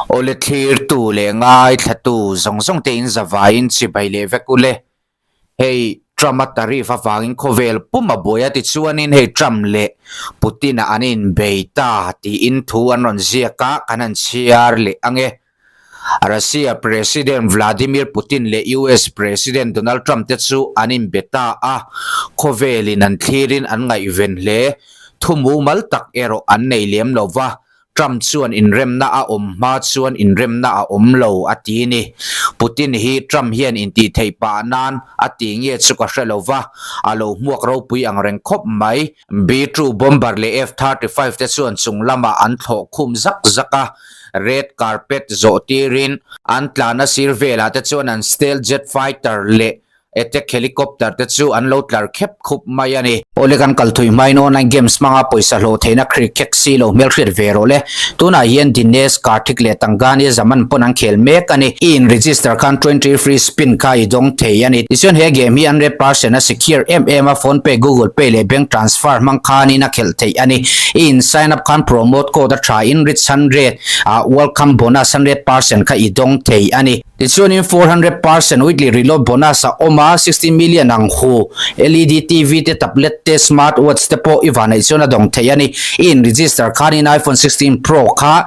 Awle thlirtu leh ngaithlatu zawng zawng te in zavaiin chibai leh vek ule. Hei Trump a tariff avangin khawvel pum a buai a tichuanin hei Trump leh Putin-a an inbei ta tiin thu an rawn ziak a, kan han chhiar leh ange. Russia President Vladimir Putin leh US President Donald Trump te chu an inbe ta a, khawvelin an thlirin an ngaihven hle. Thu mumal tak erawh an nei lem lo va, Trump chuan inremna a awm hma chuan inremna a awm lo a ti ni. Putin hi Trump hian intih theih pah nan a ti nge chu ka hre lo va, a lo hmuak ropui ang reng khawp mai. B-two bomber leh F-35 te chuan chung lamah an thlawh khum zak zak a, red carpet zawh tirin an tlana sir velah te chuan an stealth jet fighter leh Attack helicopter te chu an lo tlar khep khup mai a ni. Awle kan kal thui hmain online games hmanga pawisa hlawh theihna khri khek si lo hmelhriat ve rawh le. Tunah hian Dinesh, Karthik leh Tangani Zaman pawn an khel mek a ni. I in register khan 20 free spin kha i dawng thei a ni. Tichuan he game hi 100% a secure em em a, phone pay, google pay leh bank transfer hmang khanin a khelh theih a ni. I in sign up khan promote code a tha in rich 100 ah welcome bonus 100% kha i dawng thei a ni. Tichuanin 400% weekly reload bonus a awm a, 60 million ang hu LED TV te, tablet te, smart watch te pawh i van neih chuan a dawng theih a ni. I in register khanin iPhone 16 Pro kha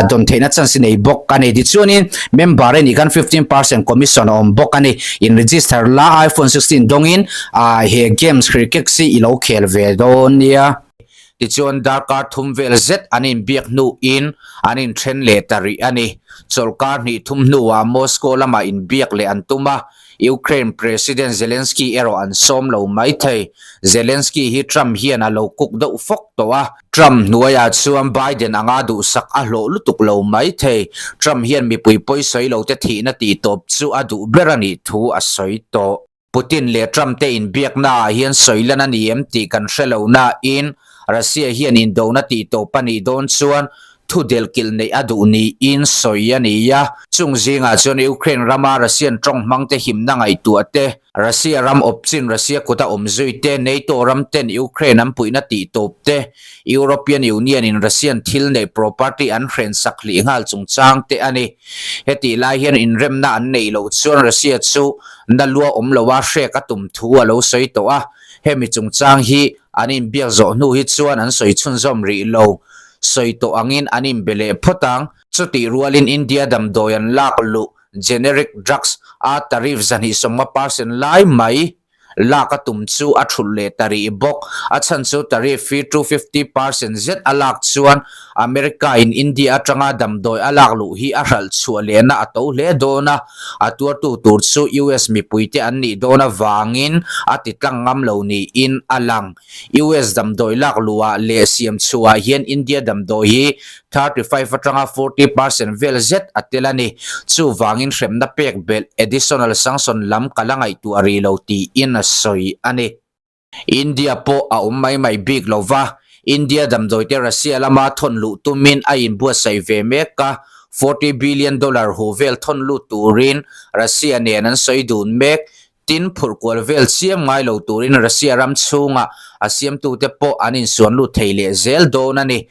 dawn theihna chance i nei bawk a ni. Tichuanin member i nih khan 15% commission a awm bawk a ni. In register la iPhone 16 dawngin he games cricket hi i lo khel ve dawn nia. Tichuan darkar thum vel zet an inbiak hnuin an inthen leh ta rih a ni. Chawlhkar hnih thum hnuah Moscow lamah inbiak leh an tum a, Ukraine President Zelensky erawh an sawm lo mai thei. Zelensky hi Trump hian a lo kuk deuh fawk tawh a, Trump hnuaiah chuan Biden anga duhsak a hlawh lutuk lo mai thei. Trump hian mipui pawisawi lote thihna tihtawp chu a duh ber a nih thu a sawi tawh. Putin leh Trump te inbiakna ah hian sawi lan a ni em tih kan hre lo nain Russia hian indona tih tawp a nih dawn chuan thu delhkilh neih a duh niin sawi a ni a. Chung zingah chuan Ukraine rama Russian tawng hmang te himna ngaihtuah te, Russia ram awp chin Russia kuta awm zui te, NATO ram ten Ukraine an puihna tih tawp te, European Union in Russian thil neih property an hren sak hlih nghal chungchang te a ni. Hetih lai hian inremna an neih loh chuan Russia chu na lua awm lo a hrek a tum thu a lo sawi tawh a, hemi chungchang hi an inbiak zawh hnu hi chuan an sawi chhunzawm rih lo. Sawi tawh angin an inbe leh phawt ang. Chutih rualin India damdawi an lak luh generic drugs a tariff 2.5% lai mai Lak a tum chu a thulh leh ta rih bawk. A chhan chu tariff hi 250% zet a lak chuan America in India atanga damdawi a lak luh hi a hralh chhuah lehna a to hle dawn a, a tuartu tur chu US mipuite an nih dawn avangin a ti tlang ngam lo niin a lang. US damdawi lak luhah leh siam chhuahah hian India damdawi hi 35 atanga 40% vel zet a tel a ni. Chuvangin hremna pek belh, additional sanction, lam ka la ngaihtuah rih lo tiin a sawi a ni. India pawh a awm mai mai bik lo va, India damdawite Russia lama thawn luh tumin a inbuatsaih ve mek a, $40 billion hu vel thawn lut turin Russia nen an sawi dun mek. Tin, phurh kual vel chiam ngai lo turin Russia ram chhunga a siamtute pawh an insuan lut thei leh zel dawn a ni.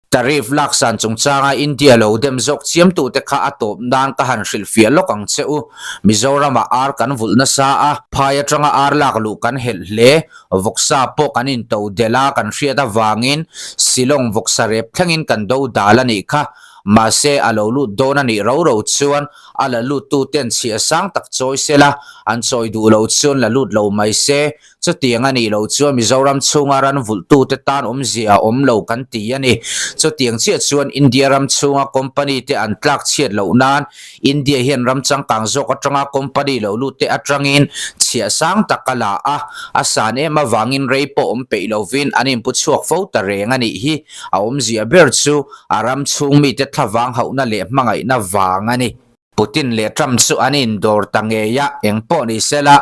Tariff laksan chungchanga India lo dem zawk chiamtute kha a tawp nan ka han hrilhfiah lawk ang che u. Mizoramah ar kan vulh nasa a, phai atanga ar lak luh kan helh hle. Vawksa pawh kan into delh a kan hriat avangin Shillong vawksa rep thlengin kan do dal a nih kha. Mahse a lo lut dawn a nih ro ro chuan a la luttuten chhiah sang tak chawi sela, an chawi duh lo chuan la lut lo mai se. Chutiang a nih loh chuan Mizoram chhunga ran vulhtute tan awmzia a awm lo kan ti a ni. Chutiang chiah chuan India ram chhunga company te an tlak chhiat loh nan India hian ram changkang zawk atanga company lo lut te atangin chhiah sang tak a la a, a san em avangin rei pawh awm peih lovin an inpu chhuak fo ta reng a nih hi. A awmzia ber chu a ram chhung mite thlavang hauhna leh hmangaihna vang a ni. Putin leh Trump chu an indawr ta ngei a, eng pawh ni sela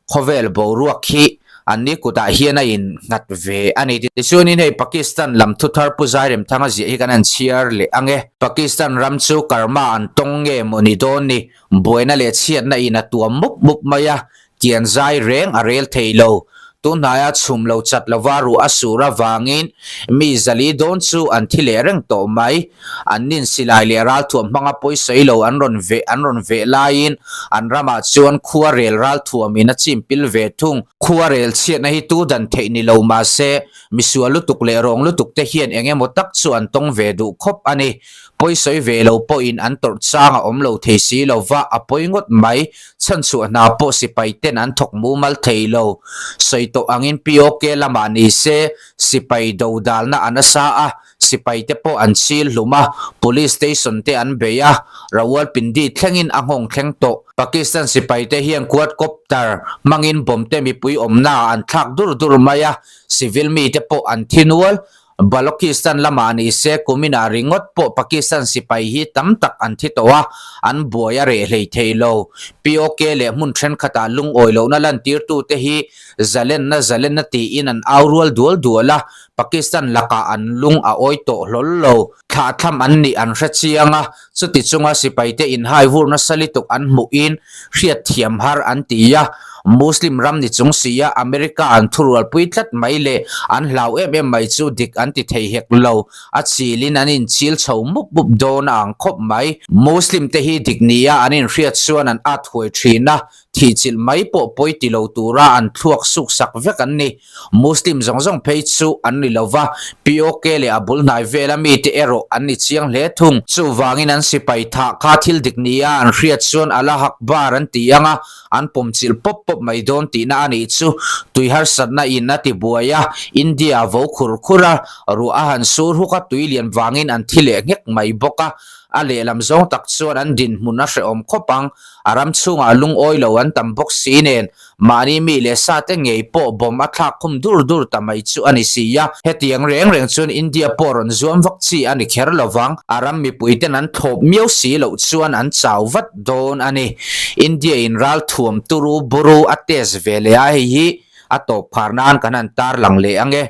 khawvel boruak hi an ni kutah hian a innghat ve a ni. Tichuanin hei Pakistan lam thuthar Pu Zairemthanga ziah hi kan han chhiar leh ang e. Pakistan ram chu karma an tawng nge maw ni dawn ni, buaina leh chhiatna in a tuam mup mup mai a, kian zai reng a rel thei lo. Tunhnaia chhum lo chat lova ruah a sur avangin mi zali dawn chu an thi leh reng tawh mai. An nin silai leh ralthuam hmanga pawisawi lo an rawn veh an rawn veh laiin an ramah chuan khua rel ralthuamin a chim pil ve thung. Khua rel chhiatna hi tu dan theih ni lo mahse misual lutuk leh rawng lutuk te hian eng emaw tak chu an tawng ve duh khawp a ni. Pawisawi ve lo pawhin an tawrh chang a awm lo thei si lova a pawi ngawt mai. Chhanchhuah hna pawh sipai ten an thawk mumal thei lo. Sawi tawh angin POK lamah ni se sipai do dalna a nasa a, sipai te pawh an chil hlum a, police station te an bei a, Rawalpindi thlengin a nghawng thleng tawh. Pakistan sipai te hian quadcopter hmangin bomb te mipui awmna ah an thlak dur dur mai a, civil mi te pawh an thi nual. Balochistan lamah ni se kuminah ringawt pawh Pakistan sipai hi tam tak an thi tawh a, an buai a reh hlei thei lo. POK leh hmun thenkhatah lungawi lohna lantirtute hi zalenna zalenna tiin an au rual dual dual a, Pakistan lakah an lung a awi tawh hlawl lo. Thlahthlam an nih an hre chiang a, chuti chunga sipaite inhai vur nasa lituk an hmuhin hriatthiam har an ti a. Muslim ram ni chung si a America an thurualpui tlat mai leh an hlau em em mai chu dik an ti thei hek lo. A chilin an inchil chho mup mup dawn a ang khawp mai. Muslim te hi dik nia an inhriat chuan an at huai thin a, Thihchilh mai pawh pawi ti lo tura an thluak suk sak vek an ni. Muslim zawng zawng phei chu an ni lo va, POK leh a bul hnai vela mite erawh an ni chiang hle thung. Chuvangin an sipai thah kha thil dik nia an hriat chuan Allah Akbar an ti ang a, an pawmchilh pawp pawp mai dawn tihna a nih chu. Tui harsatna in a ti buai a, India a vo khur khur a, ruah a han sur huk a, tui lian vangin an thi leh nghek mai bawk a. A lehlam zawng tak chuan an dinhmun a hrehawm khawp ang. A ram chhungah lungawi lo an tam bawk si nen, mahni mi leh sa te ngei pawh bomb a thlak khum dur dur ta mai chu a ni si a. Hetiang reng reng chuan India pawh rawn zuam vak chi a ni kher lo vang. A ram mipui ten an thlawp miau si loh chuan an chau vat dawn a ni. India in ral thuam turu buru a test ve leh a, hei hi a tawp phar nan kan han tarlang leh ang e.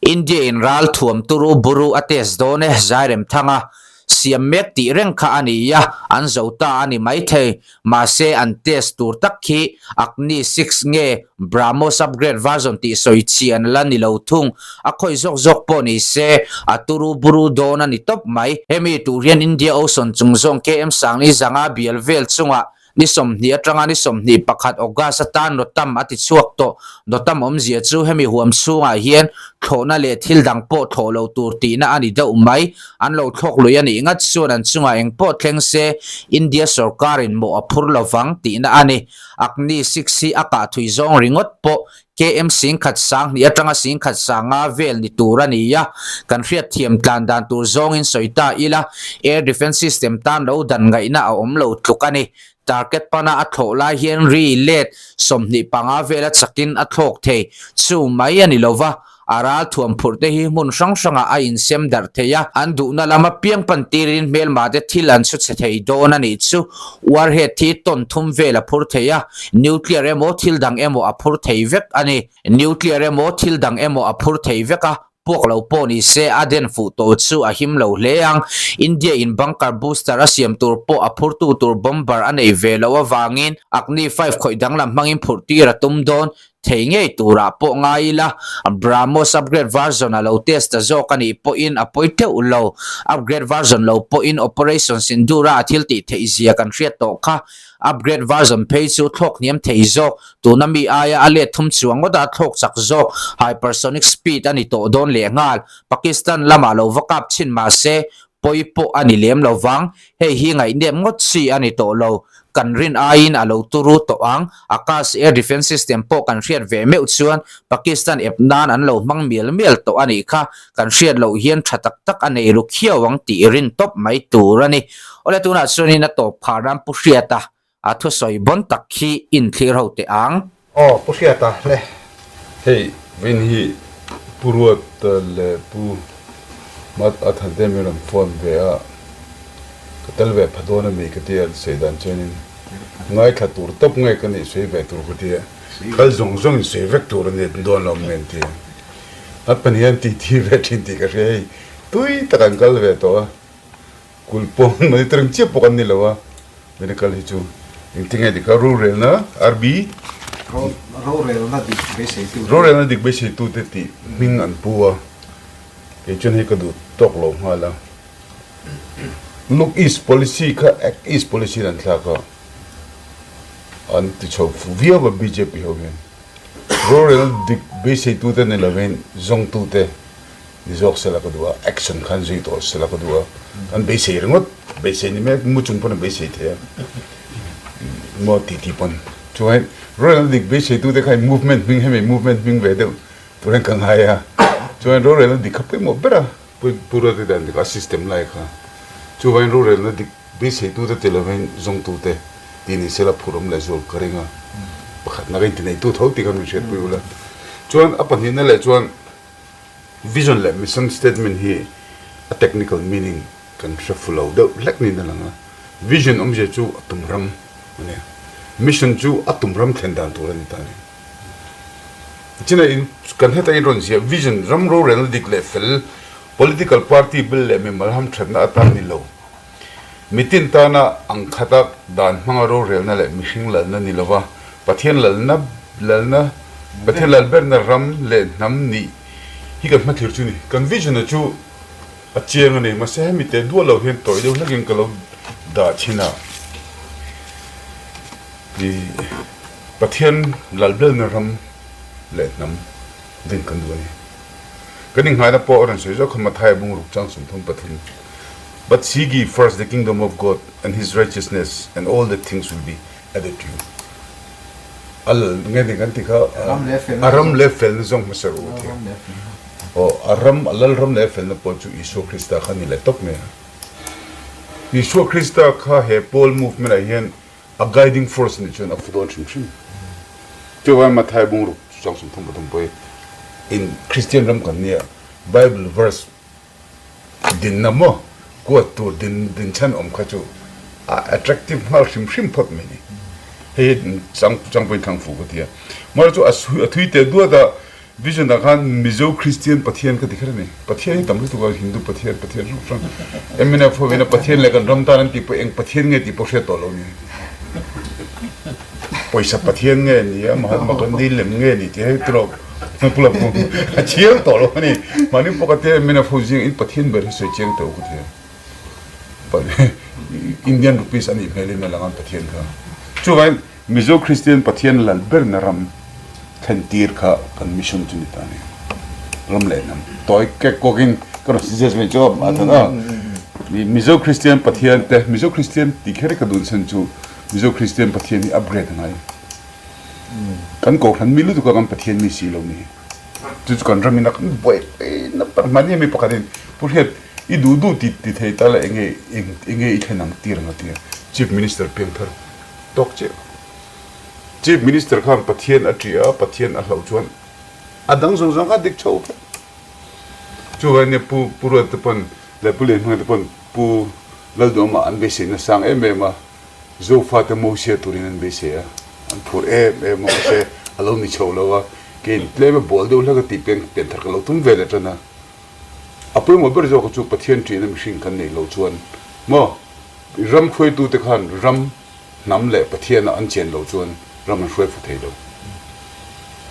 India in ral thuam turu buru a test dawn e, Zairemthanga siam mek tih reng kha a ni a, an zo ta a ni maithei. Mahse an test tur tak khi Agni 6 nge BrahMos upgrade version tih sawi chi an la ni lo thung. A khawi zawk zawk pawh ni se, a turu buru dawn a ni tawp mai. Hemi tur hian India Ocean chung zawng KM Sangni zanga bial vel chungah Ni 20 atanga ni 21 August atan Notam a ti chhuak tawh. Notam awmzia chu hemi huam chhungah hian thlawhna leh thil dang pawh thlawh lo tur tihna a ni deuh mai. An lo thlawk lui a nih ngat chuan an chungah eng pawh thleng se India sorkarin mawh a phur lovang tihna a ni. Agni 6 hi a kah thui zawng ringawt pawh KM 10,000 sang hnih atanga 10,000 sang nga vel ni tur a ni a, kan hriatthiam tlan dan tur zawngin sawi ta ila, Air Defence System tan lo dan ngaihna a awm lo tluk a ni. Target pana a thlawh lai hian ri let 25 vela chakin a thlawk thei. Chu mai a ni lova, a ral thuam phurh te hi hmun hrang hrangah a insem darh thei a, an duhna lama piang pan tirin hmelma te thil an chhu chhe thei dawn a nih chu. Warhead hi ton thum vel a phur thei a, nuclear emaw thil dang emaw a phur thei vek a ni. Nuclear emaw thil dang emaw a phur thei vek a, puak lo pawh ni se a den fuh tawh chu a him lo hle ang. India in bunker booster a siam tur pawh a phurtu tur bomber a nei ve loh avangin Agni 5 khawih danglam hmangin phurh tir a tum dawn. Thei ngei turah pawh ngai ila, BrahMos upgrade version a lo test ta zawk a nih pawhin a pawi teuh lo. Upgrade version lo pawhin Operation Sindoor-a a thil tih theih zia kan hriat tawh kha. Upgrade version phei chu thlawk hniam thei zawk, tuna mi aia a let thum chuang ngawt a thlawk chak zawk, hypersonic speed a ni tawh dawn lehnghal. Pakistan lamah lo va kap chhin mahse, pawi pawh a ni lem lo vang, hei hi ngaihnep ngawt chi a ni tawh lo, kan rin aiin a lo turu tawh ang, Akash air defence system pawh kan hriat ve meuh chuan Pakistan ep nan an lo hmang mial mial tawh a nih kha, kan hriat loh hian tha tak tak a nei ru khiau ang tih rin tawp mai tur a ni. Awle tunah chuanin a tawp phar nan Pu Hriata a thusawi bawn tak khi inthlir ho teh ang. Aw Pu Hriata le. Hei vawiin hi Pu Ruat leh Pu Mat a than te min rawn phone ve a, ka tel ve pha dawn a mi ka ti a, sawi dan chuanin ngaithla tur tawp nge ka nih sawi ve tur ka ti a, kal zawng zawng in sawi vek tur a ni dawn lo maw an ti a, a pahnih an titi ve thin tih ka hria hei tui tak an kal ve tawh a. Kulh pawh monitoring chiah pawh kan ni lo a, medical hi chu engtin nge dikha rulrelna RB. Rorelna dik beiseitute. Rorelna dik beiseitute tih hming an pu a, kei chuan hei ka duh tawk lo nghal a. Look East Policy kha Act East Policy in an thlak a, an ti chho fu viau a bjp ho hian. Rorelna dik beiseitute ni lovin zawngtute ni zawk sela ka duh a, action khan zui tawh sela ka duh a, kan beisei ringawt, beisei ni mek mu chung pawn a beisei thei a, maw tih tih pawn. Chuan rorelna dik beiseitute kha movement hming hemi movement hming ve deuh turin ka ngai a, chuan rorelna dik kha pawimawh ber a, Pu Ruati dan dik a system lai kha, chuvangin rorelna dik beiseitute ti lovin zawngtute tih ni sela phur awm leh zual ka ring a, pakhatna ka intineitu tho tih kha min hriatpui ula. Chuan a pahnihna leh chuan Vision leh mission statement hi a technical meaning kan hre fu lo deuh hlek niin a lang a. Vision awmzia chu a tum ram a ni a, mission chu a tum ram thlen dan tur a ni ta a ni. China in kan heta in rawn ziah vision ram rorelna dik leh fel political party bil leh mimal hamthatna atan ni lo. Mitin tana ang khata dan hmanga rorelna leh mihring lalna ni lova Pathian lalna lalna Pathian lal berna ram leh hnam nih hi kan hmathlir chu ni. Kan vision-a chu a chiang a ni. Mahse hemi teh duah lo hian tawi deuh hlakin ka lo dah thin a. I Pathian lal belna ram leh hnam din kan duh a ni. Kan innghaina pawh a rawn sawi zawk kha Mathaia bungruk chang 33, But seek ye first the kingdom of God and his righteousness and all the things will be added to you. A lal nge ni kan ti kha a ram leh felna zawng hmasa rawh u a ti a. Aw, a ram, a lal ram leh felna pawh chu Isua Krista kha a ni leh tawp mai a. Isua Krista kha he Paul movement ah hian A guiding force nih chuan a fu dawn hrim hrim. Chuvangin Matthai bungruk chang 33 pawh hi in Kristian ram kan nia Bible verse dinna maw kuat tur din din chhan awm kha chu a attractive nghal hrim hrim phawt mai ni. Hei hi chang chang pawhin thlang fu ka ti a. Mahse chu a a thui teh duat a Vision ah khan Mizo Kristian Pathian ka ti kher a ni. Pathian hi tam lutuk a, Hindu Pathian, Pathian hrang hrang. MNF ho ina Pathian leh kan ram tan an tih pawh eng Pathian nge tih pawh hriat tawh lo ni. Pawisa Pathian nge ni a, Mahatma Gandhi lem nge ni tih hei tilo pula pum a chiang tawh lo a ni. Mahni pawh ka tia MNF ho zing in Pathian ber hi sawi chiang tawh ka tia. Indian rupees a nih hmel in a lang a Pathian kha. Chuvangin Mizo Kristian Pathian lal berna ram thlen tir kha kan mission chu ni ta a ni. Ram leh hnam tawi kek kawkin ka rawn suggest mai chu a than a. Mizo Kristian Pathian te, Mizo Kristian tih kher hi ka duh chhan chu Mizo Kristian Pathian hi upgrade a ngai. Kan kohhran mi lutuk a kan Pathian mi si lo ni. Chu chu kan ram in a kan buai pui na par hmani a mi pakhatin Pu Hriat i duh duh ti ti thei ta la enge enge i thlen ang tir ang a ti a. Chief Minister piangthar Tawk chiah. Chief Minister khan Pathian a ṭih a, Pathian a hlauh chuan a dang zawng zawng kha a dik chho vek. Chuvangin nia Pu Pu Ruat te pawn leh Pu Lianhmanga te pawn Pu Lalduhama an beisei nasang em em a, Zofa te Mosia turin an beisei a, an phur em em a, mahse a lo ni chho lo a, keiin tlem a bual deuh hlek a tih pian pianthar ka lo tum ve leh ṭan a. A pawimawh ber zawk chu Pathian ṭihna mihring kan neih loh chuan maw ram hruaitute khan ram hnam leh Pathiana an chen loh chuan ram an hruai fu thei lo.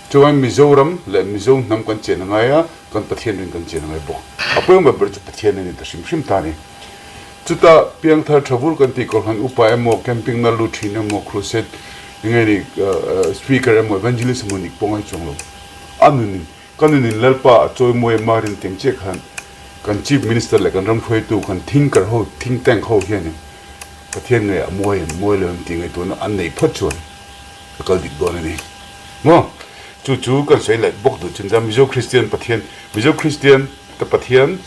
Chuvangin Mizoram leh Mizo hnam kan chen a ngai a, kan Pathian rin kan chen a ngai bawk. A pawimawh ber chu Pathian a ni ta hrim hrim ta a ni. Chuta piangthar tha vur kan tih Kohhran upa emaw, camping na lut thin emaw, crusade enge ni speaker emaw, evangelist emaw nik pawh ngai chuang lo. A nunin Ka nunin Lalpa a chawimawi a marin teng chiah khan kan Chief Minister leh kan ram hruaitu kan thinker ho, think tank ho hianin Pathian ngei a mawi em, mawi lo em tih ngaihtuahna an neih phawt chuan ka kal dik dawn a ni. Maw? Chu chu kan sawi leh bawk duh chin chuan Mizo Kristian Pathian, Mizo Kristian te Pathian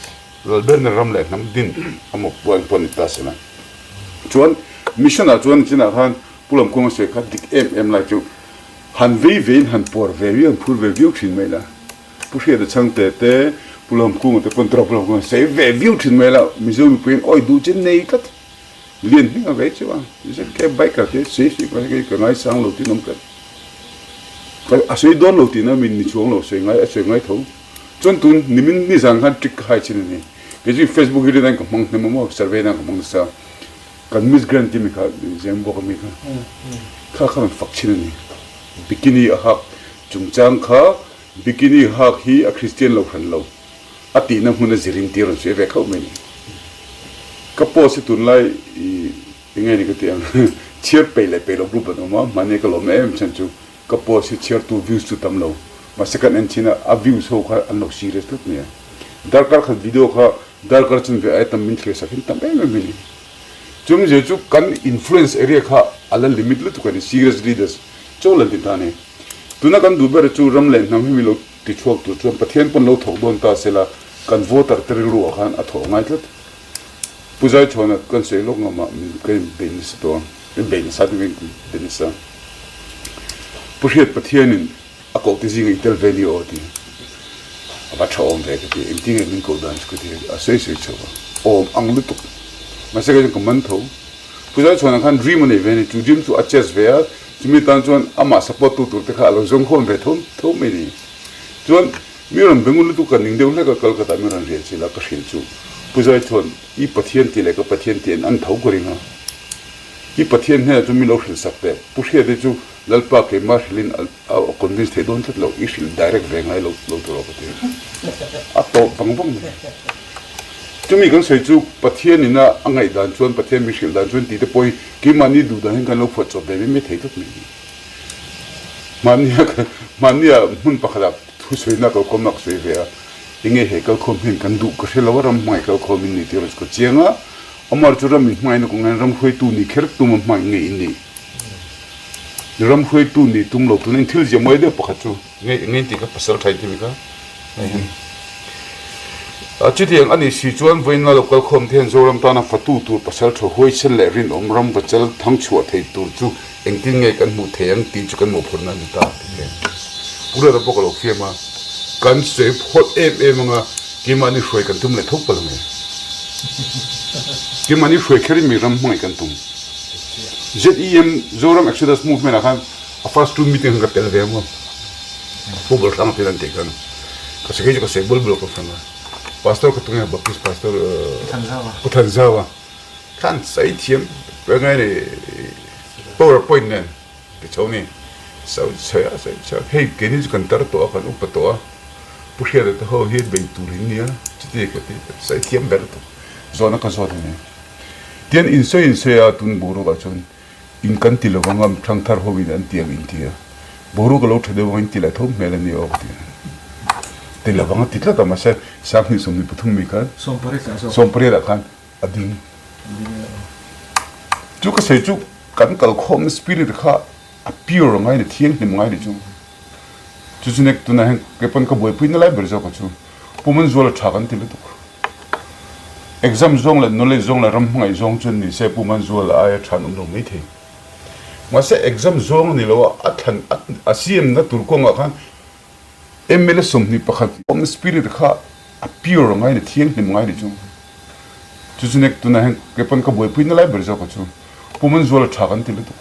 lalberna ram leh hnam din a maw puan pawh ni ta sela. Chuan Mission ah chuan chinah khan Pu Lamkunga sawi kha dik em em lai chu Han vei veiin han pawr ve viau, han phur ve viau thin mai la. Pu Hriata Chhangte te, Pu Lamkunga te pawn Pu Lamkunga sawi ve viau thin mai la, Mizo mipuiin awi duh che nei tlat. Lian hming a ve chu a, ZK biker te sawi sawi mai kei ka ngaisang lo tin awm tlat. A sawi dawn lo tihna min ni chuang lo, sawi ngai a sawi ngai tho. Chuan tun nimin nizan khan trick ka hai chin a ni. Kei chu Facebook hi rinaiin ka hmang hnem a maw, survey nan ka hmang nasa. Kan Miss Grand timi kha zeng bawk ami kha kha kha rawn fak thin a ni. Bikini a hak chungchang kha bikini hak hi a Kristian lo hran lo a tihna hmun a zirin tir rawn sawi ve khauh mai a ni. Ka post hi tunlai i enge ni ka ti ang chhiar peih leh peih lo group an awm a, mahni ka lawm em chhan chu ka post hi chhiartu views chu tam lo mahse kan en chin a, a views ho kha an lo serious tlat mai a. Darkar khat video kha darkar chun ve aia tam min thlir sak hin tam em em a ni. Chumzia chu kan influence area kha a la limit lutuk a ni, serious leaders chaw lan ti ta a ni. Tuna kan duh ber chu ram leh hnam hi mi lo ti chhuak tur chuan Pathian pawn lo thawk dawn ta sela kan voter te rilru ah khan a thawh ngai tlat. Pu Zaichhuana kan sawi lawk ngam ah min ka in bei nasa tawh a, min bei nasa chu ka in bei nasa. Pu Hriat Pathian in A koh te zinga i tel ve ni aw ti a va tha awm ve ka ti, engtin nge min koh dan chu ka ti a sawi sawi chho a, awm ang lutuk. Mahse kei chuan ka man tho. Pu Zaichhuana khan dream a nei ve a ni, chu dream chu a chase ve a, chumi tan chuan amah support tu tur te kha a lo zawng khawm ve tho tho mai ni. Chuan mi rawn be ngun lutuk ka ning deuh hlek a, Kolkata mi rawn riah chilh a, ka hrilh chu Pu Zaichhuan i Pathian tih leh ka Pathian tih an an tho ka ring a, i Pathian hnenah chuan mi lo hrilh sak teh, Pu Hriata chu Lalpa keimah hrilhin a convince theih dawn tlat lo, i hrilh direct ve ngai lo lo tur aw ka ti. A tawp vang vang mai. Chumi kan sawi chu Pathian ina a ngaih dan chuan Pathian min hrilh dan chuan tih te pawh hi keimahni duh dan hian kan lo phuah chawp ve mai mai thei tlat mai ni. Mahnia mahnia hmun pakhatah thusawinak kalkhawmna ka sawi ve a, enge he kalkhawm hian kan duh ka hre lo a, ram hmangaih kalkhawm in ni tih erawh chu ka chiang a, amah chu ram in hmangaihna kawng hian ram hruaitu ni kher tuma hmangaih ngei in ni. Ram hruaitu nih tum lo tuna in thil ziah mawi deuh pakhat chu ngei ngei tih kha pasal tha in ti mi kha chutiang a nih si chuan vawiin lo kal khawm te hian Zoram tana fatu tur pasal tha huaisen leh rinawm ram vachal thang chhuah thei tur chu engtin nge kan hmuh thei ang tih chu kan mawhphurhna a ni ta tih hian Pu Rara pawh ka lo fiam a, kan sawi phawt em em anga keimahni hruai kan tum leh tho palh ang e. Keimahni hruai kher in mi ram hmangaih kan tum. ZEM Zoram Exodus Movement ah khan a first two meeting khan ka tel ve maw. Pu bul hrang thil an tih khan ka sawi chu ka sawi bul bul ka hrang a. Pastor ka tunge Baptist pastor Pu Thanzawa khan sawi thiam ngai ni power point nen ti chho ni sawi sawi a sawi sawi hei keini chu kan tar tawh a kan upa tawh a Pu Hriata te ho hi bei tur in nia chuti ka ti sawi thiam ber tawh zawhna ka zawt a ni. Tian in sawi in sawi a, tun boruak ah chuan in kan ti lo vang a, thangthar ho in an ti ang in ti a, boruak a lo tha deuh vang in ti leh tho hmel a ni aw ka ti a, ti lo vang a ti tlat a, mahse 20 23 mi khan 18 ah khan a ding chu ka sawi chu kan kalkhawmna spirit kha a pure ngai ni thianghlim ngai ni chu chu chu nek tunah hian keipawn ka buaipui na lai ber zawk a chu Pu Manzuala tha kan ti lutuk. Exam zawng leh knowledge zawng leh ram hmangaih zawng chuan ni se Pu Manzuala aia tha an awm lo mai thei. Mahse exam zawng a ni lo a, a thlan a siamna tur kawngah khan mla 21 awmna spirit kha a pure ngai ni, thianghlim ngai ni chu. Chu chu nek tunah hian keipawn ka buaipui na lai ber zawk a chu Pu Manzuala tha kan ti lutuk.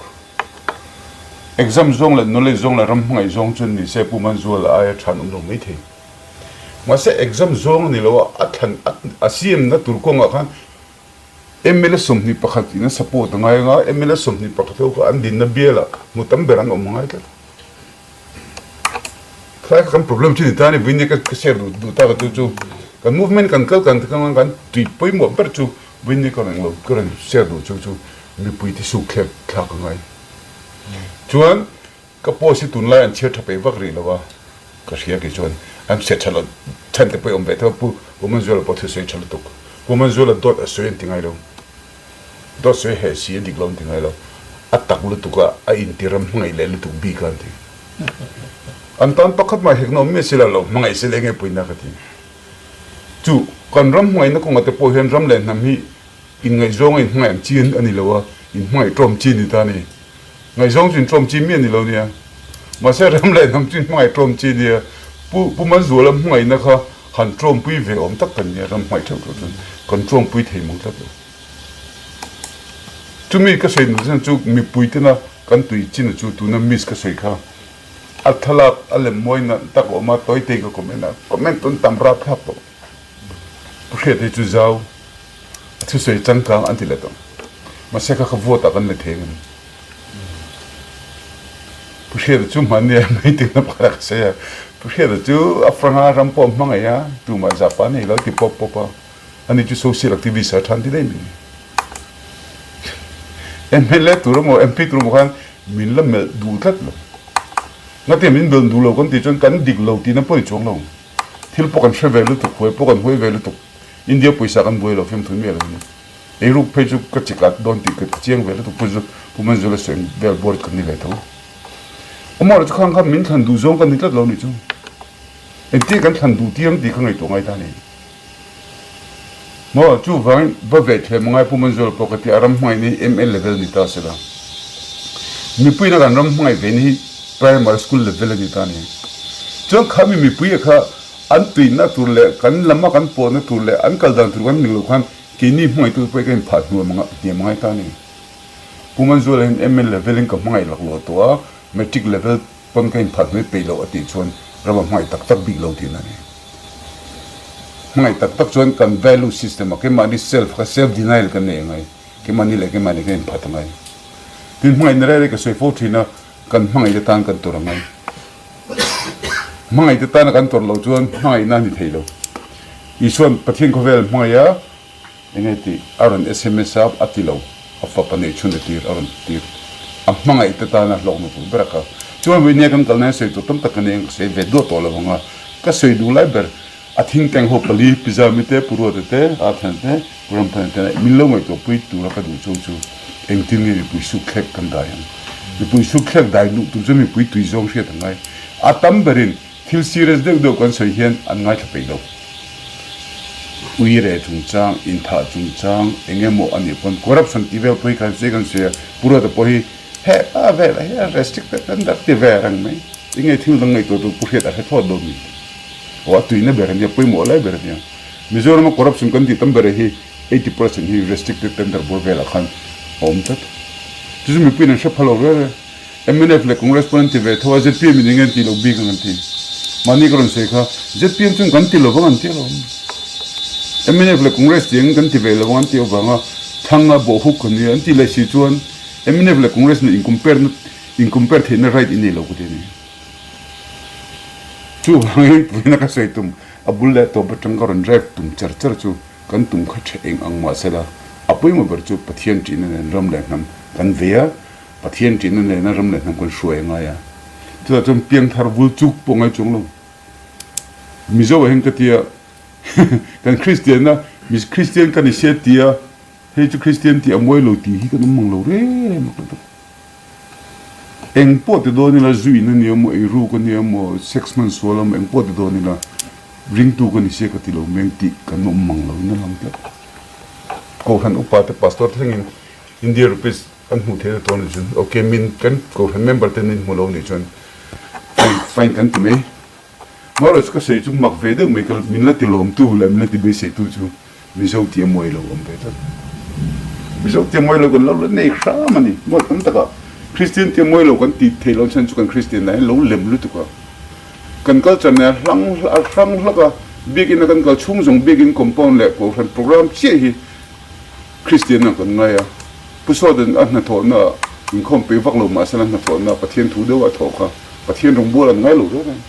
Exam zawng leh knowledge zawng leh ram hmangaih zawng chuan ni se Pu Manzuala aia tha an awm lo mai thei. Mahse exam zawng a ni lo a, a thlan a siamna tur kawngah khan mla 21 in a support a ngai anga, mla 21 ho kha an dinna bialah hmu tam ber an awm a ngai tlat. Khlai kha kan problem chu ni ta a ni, vawiin ka share duh duh tak a chu chu kan movement kan kal kan kang kan tui pawimawh ber chu vawiin ka rawn ka rawn share duh chu chu mipui te suk thlek thlak a ngai. Chuan Ka post hi tunlai an chhiar tha peih vak rih lo a, ka hria kei chuan an chhiar tha lo chhan te pawh i awm ve tho a, Pu Manzuala pawh thusawi tha lutuk, Pu Manzuala dawt a sawi an ti ngai lo, dawt sawi heh si a dik lo an ti ngai lo, a tak lutuk a, a inti ram hmangaih leh lutuk bik a an ti. An tan pakhat mah hekna awm miah si lo, lo hmangaih se leh nge puina ka ti. Chu kan ram hmangaihna kawngah te pawh hian ram leh hnam hi inngaihzawng a inhmangaih ang chi a ni lo a, inhmangaih tlawm chi a ni ta a ni. Ngaihzawng chu intlawm chi miah ni lo nia. Mahse ram leh hnam chu inhmangaih tlawm chi nia. Pu Pu Manzuala hmangaihna kha han tlawmpui ve awm tak kan nia, ram hmangaih theuh theuh chuan kan tlawmpui thei mang tlat lo. Chumi ka sawi duh chuan chu mipui tena kan tui chin chu tuna miss ka sawi kha a thlalak a lem mawi nalh tak a awm a, tawi tein ka comment a, comment pawn tam rapthlak tawh. Pu Hriat hi chu zau. A thusawi changkang an ti let ang. Mahse kha kha vote ah kan let thei ang em? Pu Hriata chu hmanni a meeting na pakhat a ka sawi a, Pu Hriata chu a franga ram pawh a hmangaih a, tumah zahpah a nei lo ti pawp pawp a, ani chu social activist a than ti daih mai. MLA tur emaw MP tur emaw khan min la melh duh tlat lo. Ngatinge min melh duh lo kan tih chuan kan dik lo tihna pawh a ni chuang lo. Thil pawh kan hre ve lutuk, huai pawh kan huai ve lutuk. India pawisa kan buai lo fiamthu miah lo nia. Eiruk phei chu ka chiklat dawn tih ka chiang ve lutuk Pu Pu Manzula sawi vel bawr kan ni ve tho. Amawra chu khang khan min thlan duh zawng kan ni tlat lo nih chu. Engtin kan thlan duh tir ang tih kha ngaihtuah ngai ta a ni. Maw chuvangin va ve thlem angai Pu Manzula pawh ka ti a ram hmangaihna hi ML level ni ta se la. Mipuiin a kan ram hmangaih ve na hi primary school level a ni ta a ni. Chuan khami mipui a kha an tuihna tur leh kan lama kan pawhna tur leh an kal dan tur kan ning lo khan Keini hmangaihtu pawh hi ka inphah hnuam hniam ngai ta a ni. Pu Manzuala hian ML level in ka hmangaih lak lo tawh a, Matric level pawn ka inphah hnuai peih loh a tih chuan ram a hmangaih tak tak bik lo tihna a ni. Hmangaih tak tak chuan kan value system ah keimahni self kha self denial kan nei angai, keimahni leh keimahni kan inphat angai. Tin hmangaihna rei rei ka sawi fo thin a, kan hmangaihte tan kan tawrh angai. Hmangaihte tana kan tawrh loh chuan hmangaihna a ni thei lo. Isuan Pathian khawvel hmangaih a, enge tih a rawn sms a, a ti lo. A fapa neih chhun a tir, a rawn tir. A hmangaihte tana hlawkna tur ber a kal. Chuan vawinia kan kalna hian sawi tur tam tak ka nei ang, ka sawi ve duah tawh lo ang a. Ka sawi duh lai ber A think tank ho pali, Pizami te, Pu Ruata te, Arthana te, Pu Ramthana te min lo ngaihtuah pui tura ka duh chu chu engtin nge mipui suk thlek kan dai ang. Mipui suk thlek dai luh tur chu mipui tui zawng hriat a ngai. A tam berin thil serious deuh deuh kan sawi hian an ngaithla peih lo. Uire chungchang, inthah chungchang, eng emaw a nih pawn corruption tih vel pawh hi kan sawi kan sawi a, Pu Ruata pawh hi hepa velah hian restricted tender ti ve reng mai. Enge thil dang ngaihtuah tur Pu Hriat a hre thawt dawn ni? Aw a tuina ber a nia, pawimawh lai ber a nia. Mizorama corruption kan tih tam ber hi 80% hi restricted tender bawr velah khan a awm tlat. Chu chu mipuiin an hre pha lo reng reng. Mnf leh Congress pawn an ti ve tho a, zpm in enge an tih loh bik ang an ti. Mahni ka rawn sawi kha, zpm chuan kan ti lo vang an ti alawm. Mnf leh Congress tih ang kan ti ve lo vang an tih avanga thanga bawhhuk kan nia an tih leh si chuan mnf leh Congress nen in compare na in compare theihna right i nei lo ka ti a ni. Chuvangin vawiina ka sawi tum a bul leh tawp atang ka rawn drive tum char char chu kan tum kha tha eng ang mah sela a pawimawh ber chu Pathian ṭihna nen ram leh hnam kan vei a, Pathian ṭihna nena ram leh hnam kan hruai a ngai a. Chutah chuan piangthar vul chuk pawh ngai chuang lo. Mizo ah hian ka tia kan Kristian a, Kristian ka ni sia tia hei chu Kristian tih a mawi lo tih hi kan awm mang lo reng reng mak lutuk. Eng pawh ti dawn ila zu in a nia maw, ei ruk a nia maw, sex hman sual a maw, eng pawh ti dawn ila ringtu ka ni sia ka ti lo meng tih kan awm mang lo in a lang tlat. Kohhran upa te pastor thlengin India rupees an hmuh theihna tur a nih chuan ok min kan kohhran member ten min hmu lo nih chuan fine fine kan ti mai. Marawh chu ka sawi chu mak ve deuh mai ka min la ti lawmtu leh min la ti beiseitu chu Mizo tih a mawi lo awm ve tlat. Mizo tih a mawi lo kan lo la nei hram a ni. Mawi tam takah Kristian tih a mawi lo kan tih theih loh chhan chu kan Kristian lah hian lo lem lutuk a. Kan culture nen a hlang a hrang hlak a, biakinn a kan kal chhung zawng biakinn compound leh kohhran program chiah hi Kristian ah kan ngai a. Pu Sawdan a hnathawhna ah inkhawm peih vak lo mahse a hnathawhna ah Pathian thu deuh a thawh kha Pathian rawngbâwl an ngai lo reng reng.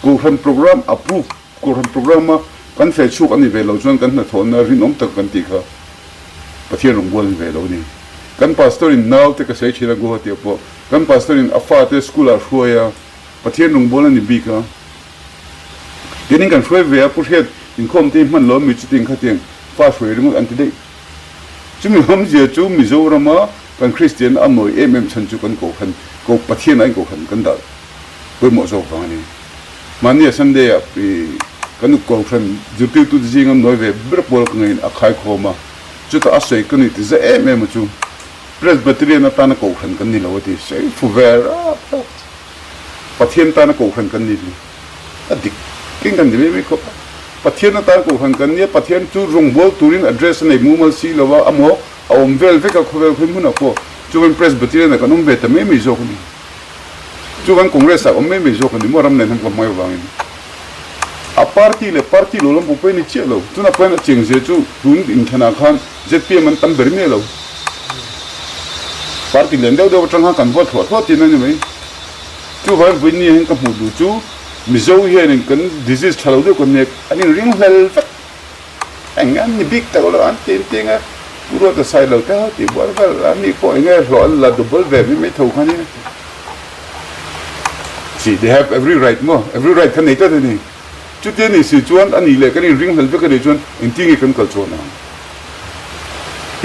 Kohhran program approve Kohhran program a kan feh chhuak a ni ve lo chuan kan hnathawhna rinawm tak kan tih kha Pathian rawngbâwl a ni ve lo a ni. Kan pastor in nau te ka sawi thin a Guwahati ah pawh kan pastor in a fate school ah hruai a Pathian rawngbâwl a ni bik a. Kenin kan hruai ve a Pu Hriat inkhawm te hi hman lo a mi chutin khatiang fa hruai ringawt an ti daih. Chumi awmzia chu Mizorama kan Kristian a nawi em em chhan chu kan Kohhran ko Pathian ah in Kohhran kan dah pawimawh zawk vang a ni. Mahnia Sunday ah kan uk Kohhran zirtirtute zinga nawi ve ber pawl ka ngeiin a khaikhawm a, chutah a sawi ka ni ti za em em a chu Presbyterian atana Kohhran kan ni lo a ti sawi fu ve rap rap. Pathian tana Kohhran kan ni lo. A dik king kan ni mai mai khawp a. Pathian atan Kohhran kan nia, Pathian chu rawngbâwl turin address a nei mumal si lo a, amaw a awm vel vek a khawvel khawi hmunah pawh chuan Presbyterian ah kan awm ve ta mai mai zawk a ni. Chuan Congress ah awm mai mai zawk a ni maw ram nen hnam ka hmai avangin. A party leh party lo lam pawh pawh a ni chiah lo. Tunah pawh hian a chengzia chu tun inthlanah khan zpm an tam ber miah lo. Party lian deuh deuh atang khan kan vote thluah thluah tihna a ni mai. Chuvangin vawiin ni ah hian ka hmuh duh chu Mizo hianin kan disease tha lo deuh kan nek an inring hlel vek. Eng an ni bik tak lo an ti an ti anga Pu Ruata sai lo te ho tih bual vel an nih pawh enge hlawh an la double ve mai mai tho kha nia. See they have every right maw every right kha nei tlat a ni. Chuti a nih si chuan a nih leh kan inring hlel vek a nih chuan engtin nge kan kal chuan ang?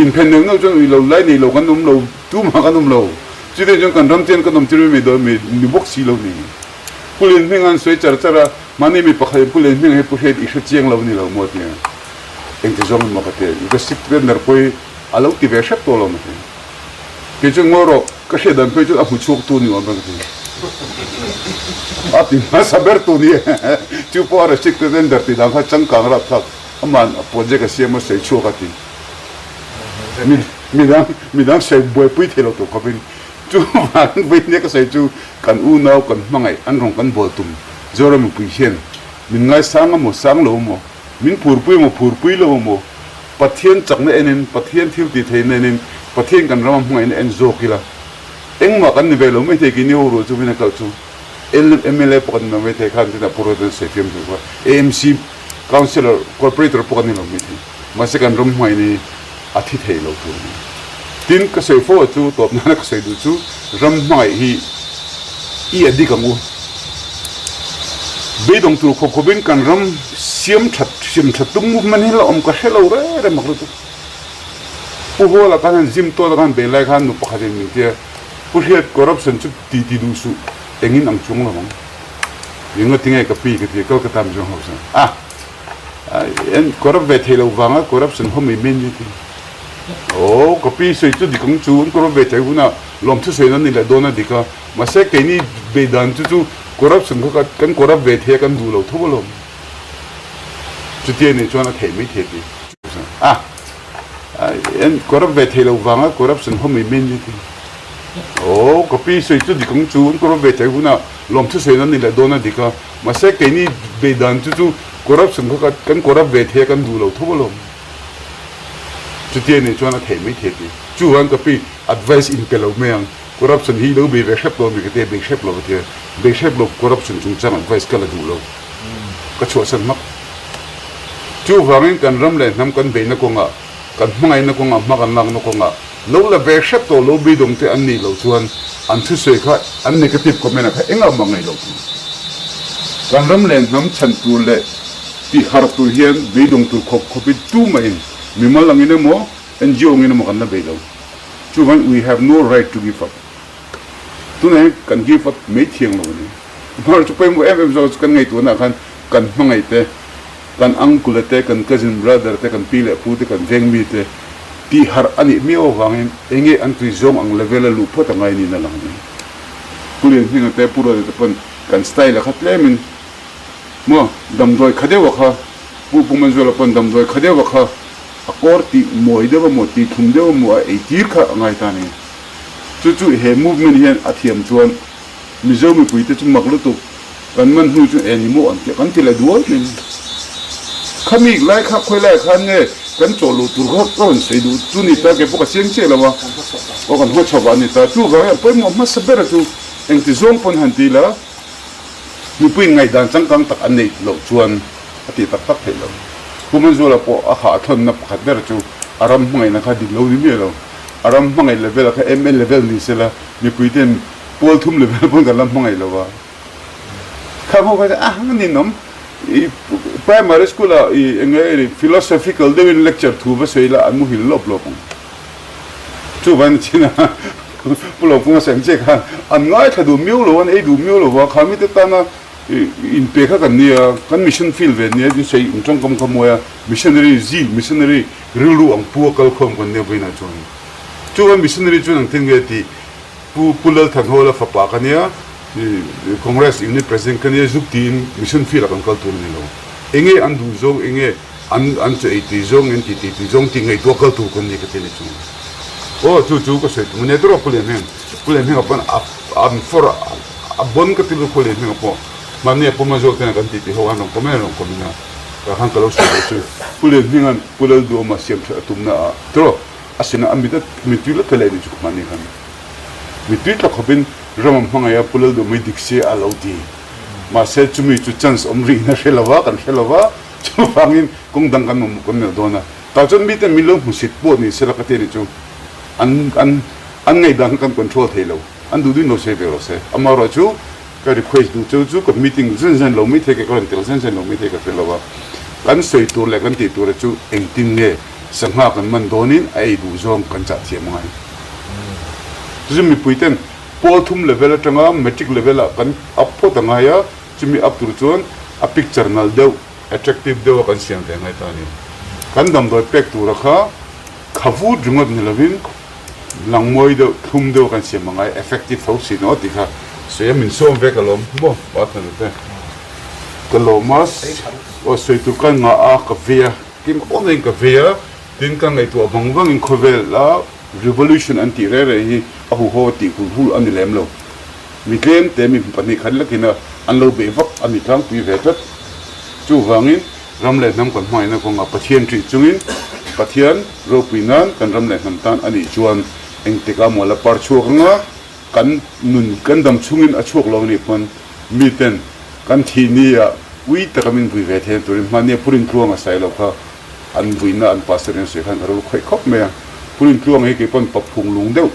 Inphen neuh neuh chuan ui lo lai nei lo kan awm lo tumah kan awm lo. Chuti chuan kan ram chian kan awm tir mai dawn mai ni bawk si lo ni. Pu Lianhming an sawi char char a, mahni mi pakhat in Pu Lianhming hi Pu Hriat i hre chiang lo ni lo maw tia engti zawng in maw ka ti a, Investit Render pawh hi a lo ti ve hrep tawh lo maw ti. Kei chuan ngawi rawh, ka hriat dan phei chuan a hmu chhuak tu ni awm reng ka ti. A ti hmasa ber tu ni e, chu pawh a restricted render tih dan kha changkang rapthlak aman a project a siam a sawi chhuak a ti. Midang midang sawi buaipui thei lo tur khawpin chuvangin vawiin ka sawi chu kan unau kan hmangaih an rawn kan bawl tum Zoram mipui hian min ngaisang emaw sang lo emaw min phurpui emaw phurpui lo emaw Pathian chakna enin Pathian thil tih theihna enin Pathian kan rama hmangaihna en zawk ila engmah kan ni ve lo maithei keini ho ruah chu vin a kalh chu MLA pawh kan ni lo maithei khan chutah Pu Ruata sawi fiam duh kha AMC Councillor Corporator pawh kan ni lo maithei mahse kan ram hmangaihna hi a thi thei lo tur a ni. Tin, ka sawi fo a chu tawp nana ka sawi duh chu ram hmangaih hi i a dik ang u. Beidawng tur khawp khawpin kan ram siam that siam that tum movement hi la awm ka hre lo reng reng mak lutuk. Pu Hawla khan han zim tawn a khan bei lai khan nu pakhatin min tia Pu Hriat corruption chu ti ti duh suh engin ang chuang lo ang. Engati tinge ka pi ka ti a Kolkata Mizo House ah. En corrupt ve thei lo vanga corruption ho mai men ni ti. Aw ka pi sawi chu dik ang chu an corrupt ve thei huna lawmthu sawi nan ni leh dawn a dik a mahse keini bei dan chu chu corruption kha kan corrupt ve thei a kan duh lo tho alawm. Chutia nih chuan a theih mai thei ti. A en corrupt ve thei lo vanga corruption ho mai men ni ti. Aw ka pi sawi chu dik ang chu an corrupt ve thei huna lawmthu sawi nan ni leh dawn a dik a mahse keini bei dan chu chu corruption kha kan corrupt ve thei a kan duh lo tho alawm. Chutia nih chuan a theih mai thei ti. Chuan ka pi advice in pe lo mai ang corruption hi lo bei ve hrep lo mi ka ti a bei hrep lo a ti a bei hrep lo corruption chungchang advice ka la duh lo ka chhuahsan hmak. Chuvangin kan ram leh hnam kan beihna kawngah kan hmangaihna kawngah hma kan lakna kawngah lo la ve hrep tawh lo beidawng te an nih loh chuan an thusawi kha an negative comment ah kha engah mah ngaih loh tur. Kan ram leh hnam chhan tur leh tih harh tur hian beidawng tur khawp khawpin tumahin mimal angin emaw NGO angin emaw kan la bei lo. Chuvangin we have no right to give up. Tunah hian kan give up mai thiang lo a ni. Hmar chu pawimawh em em zawk chu kan ngaihtuahna ah khan kan hmangaih te, kan uncle te, kan cousin brother te, kan pi leh pu te, kan veng mi te tih harh a nih miau avangin enge an tui zawng ang level a luh phawt a ngai niin a lang a ni. Pu Lianhminga te, Pu Ruata te pawn kan style a kha tlemin maw damdawi kha deuh a kha, Pu Pu Manzuala pawn damdawi kha deuh a kha a kawr tih mawi deuh emaw tih thlum deuh emaw a ei tir kha a ngai ta a ni. Chu chu he movement hian a thiam chuan Mizo mipuite chu mak lutuk kan man hnu chu eng emaw an tih kan ti leh dual mai ni. Khami lai kha khawi lai khan nge kan chaw luh tur kha ka rawn sawi duh chu ni ta kei pawh ka chiang chiah lo a, aw kan hmachhawp ah ni ta. Chuvang hian pawimawh hmasa ber chu engti zawng pawn han ti la mipui ngaihdan changkang tak an neih loh chuan a tih tak tak theih lo. Pu Manzuala pawh a hah thawnna pakhat ber chu a ram hmangaihna kha dik lo ni miah lo. A ram hmangaih level kha ML level ni sela mipuiten Pawl thum level pawn kan la hmangaih lo a. Kha ho kha a hang ni nawm i primary school ah i enge i philosophical deuhin lecture thu va sawi la an muhil lawp lawp ang. Chuvain a chin a Pu Lawmpunga sawi ang che khan an ngaithla duh miau lo an ei duh miau lo va kha mite tana inpe kha kan nia kan mission field ve nia in sawi in tawngkam kha mawi a missionary zeal missionary rilru ang pu a kalkhawm kan nia vawiinah chuan. Chuvain missionary chuan engtin nge tih Pu Pu Lalthanhawla fapa ka nia, Congress Unit President ka nia, zuk tiin mission field ah kan kal tur a ni lo. Enge an duh zawng, enge an an chaw ei tui zawng, an titi tui zawng tih ngaihtuah kal tur kan ni ka ti a ni chung. Aw chu chu ka sawi tum a nia tawrh a Pu Lianhming, Pu Lianhminga pawn a an fawrh a, a bon ka ti lutuk Pu Lianhminga pawh hmanni a Pu Mazawk tena kan titi ho khan rawn comment rawn comment a, tah khan ka lo sawi ve chu Pu Lianhminga'n Pu Lalduhawma siam that a tumna ah tawrh a. A sinah a mit a mittui la tla leh nih chu ka hman ni khan. Mittui tla khawpin. Ram an hmangaih a, Pu Lalduhmui dik se a lo ti. Mahse chumi chu chance awm rihna hre lo va, kan hre lo va, chuvangin kawng dang kan mamawh kan melh dawn a. Tah chuan miten min lo hmusit pawh ni sela ka ti a nih chu an an an ngaihdan kha kan control thei lo, an duh duhin lo sawi ve rawh se. Amaherawhchu ka request duh cheu chu ka meeting zen zen lo maithei ka rawn tel zen zen lo maithei ka hre lo a, kan sawi tur leh kan tih tura chu engtin nge sangha kan man dawnin a ei duh zawng kan chah thiam angai. Chu chu mipui ten pawl thum level atanga matric level ah kan up phawt angai a, chumi up tur chuan a picture nalh deuh, attractive deuh a kan siam ve ngai ta a ni. Kan damdawi pek tura kha kha vut ringawt ni lovin lang mawi deuh, thlum deuh a kan siam angai, effective tho si naw tih kha sawi a min sawm ve ka lawm maw pa thanu te ka lawm a, aw sawi tur ka ngah a ka vei a, kim awm in ka vei a, tin ka ngaihtuah vang vangin khawvel a revolution an tih reng reng hi a huho a tih hul hul a ni lem lo. Mi tlem te mi pahnih khat lakin a an lo beih vak a ni tlangpui ve tlat. Chuvangin ram leh hnam kan hmangaihna kawngah Pathian ṭih chungin Pathian ropui nan kan ram leh hnam tan a nih chuan engtikah maw la par chhuak anga kan nun kan dam chhungin a chhuak lo anih pawn miten kan thih nia ui taka min vui ve theihna turin hmania Purin Tluang a sawi lo kha an vuina an pastor in a sawi khan ka ro khawih khawp mai a. Purin Tluang hi kei pawn paphung lung deuh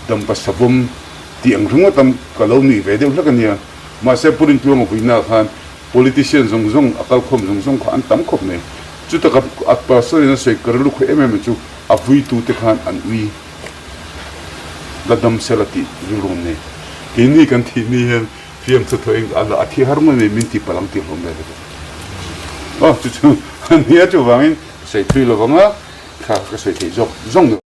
dampa savawm tih ang ringawt a ka lo nuih ve deuh hlek a nia. Mahse Purintluanga vuina khan politician zawng zawng a kalkhawm zawng zawng kha an tam khawp mai. Chuta ka a pastor in a sawi ka rilru khawih em em chu a vuitu te khan an ui la dam sela tih rilru an nei. Keini kan thih ni hian fiamthu thaw eng a a thi har ngawt mai min ti palh ang tih hlawm ve vek a. Aw chu chu a nia chuvangin ka sawi thui lovang a, kha ka sawi theih zawk zawng.